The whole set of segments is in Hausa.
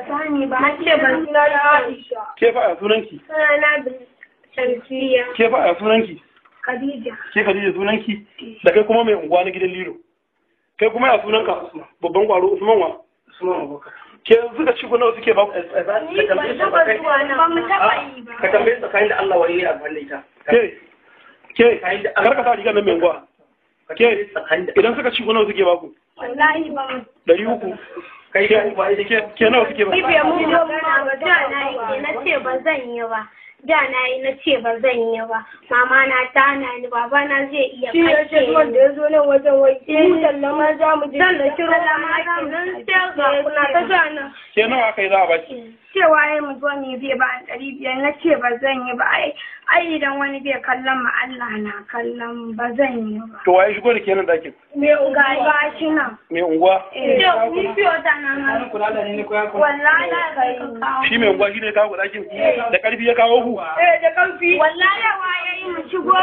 Sani ba. Na ce ban Sunana Aisha. Ke fa a sunanki? Sunana Shamsiyya. Ke fa a sunanki? Khadija. Ke Khadija sunanki? Da kai kuma mai unguwa na gidan Lilo. Kai kuma ya sunanka? Babban kwaro Usman wa? Usman Abubakar. Ke suka ci ku nawa suke ba ku? Ni ban taɓa zuwa nan. Ba mu taɓa yi ba. Ka tambaye tsakanin da Allah wani ne amfani da ita. Ke ke kar ka sa rigar nan mai unguwa. Ke idan suka ci ku nawa suke ba ku? Wallahi ba mu. 300. Kai kai ba ita Ke ke nawa suke ba? Ni bai mun magana ba. Da na yi na ce ba zan yi ba. Da na yi na ce ba zan yi ba. Mama na ta hana ni, baba na zai iya Shi ya ce kashe wanda ni. ya zo nan wajen wai mu talla ma za mu je. Zan ɗauki roba ma kenan sai ga kuna ta ja na. Ke nawa aka yi za a baki? Cewa ya mu zo ne zai ba ni 500 na ce ba zan yi ba ai ai idan wani bai kallon mu Allah na kallon mu ba zan yi ba. To waye shigo da ke nan dakin? Me ga ga shi nan. Mai unguwa? Ni fiyo ta na ma. Wallahi kai. Shi mai unguwa shi ne ya kawo ku dakin? Da karfi ya kawo ku? Eh da karfi. Wallahi wa ya yi mu shigo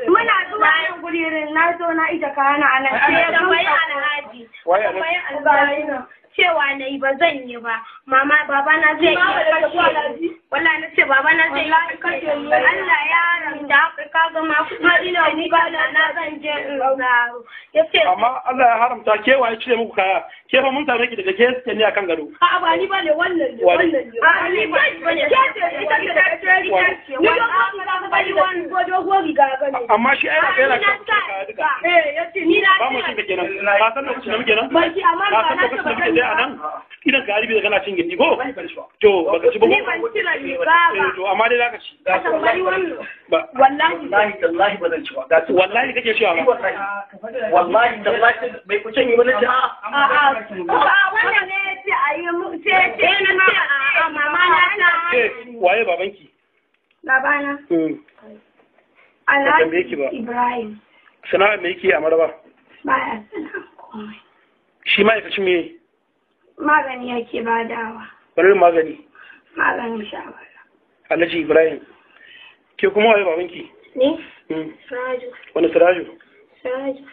muna zuwa nan guririn na zo na ita kayana a nan sai ya tambayi alhaji. Waye a nan? Tambayi alhaji. Cewa na yi ba zan yi ba mama baba na zai iya kashe ni. Wallahi na ce baba na zai iya kashe ni. Allah ya haramta haka ka ga ma kuma ina kuka da na zan je in zaro yace Amma Allah ya haramta ke waye cire muku kaya? Ke fa mun same ki daga ke suke ne akan gado. A'a ba ni ba ne wannan ne Wane? wannan ne. a ni ba ne Ke ce ita ce ta ce Wane? ni dogon riga ka bani wani ko dogon riga ka ne. Amma shi ai haka yana kan kaya duka. Eh ya ce ni na Ba mu cin da kenan. Ka san lokacin da muke nan? Baki amma Ka ba san na ce lokacin ba da muke zan yi tsaye a ba. nan? Idan ka harbi da kana cin gindi ko? To baka ci ba ko? Ni ban cire riga ba. Eh, to amma dai zaka ci. A tambayi wannan Ba Wallahi. Wallahi tallahi ba zan ci ba. Ga su wallahi kake cewa ba. Wallahi tallahi bai kuce yi ba na ce a'a. A'a, wannan ne ya ce a yi mu sai ce na ce a'a mama na ta Ke waye babanki? babana Hmm. Ba tambaye ki ba. Alhaji Ibrahim Sana'a me yake a Maraba? baya sana'a komai. Shi ma'aikacin me? Magani yake badawa, Wani irin magani? maganin shawara. Alhaji Ibrahim. Ke kuma waye babanki? Ni? Hmm. Siraju. Wani Siraju? Siraju.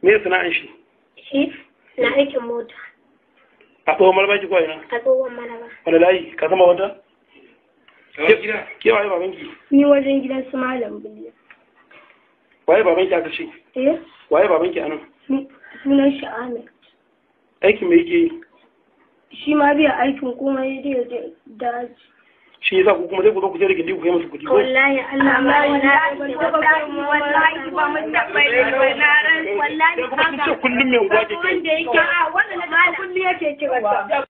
Me sana'an shi? Shi na aikin mota A tsohon Maraba ki ko a ina? a tsohon maraba. Wani layi? Ka sama wata? Ke waye babanki? Ni wajen gidan su malam Biliya. Waye babanki aka ce? Eh Waye babanki anan? ni sunan shi Ahmed. Aikin me yake yi? Shi ma bai aikin komai dai je daji. Shi yasa ku kuma sai ku zo ku je da gindi ku kai musu kuɗi ko? Wallahi Allah ma wallahi wallahi ba mu taɓa yi ba na ran wallahi Sai kuma kun ce kullum mai unguwa ke kai. wanda yake A'a wannan na kullum yake kiransa.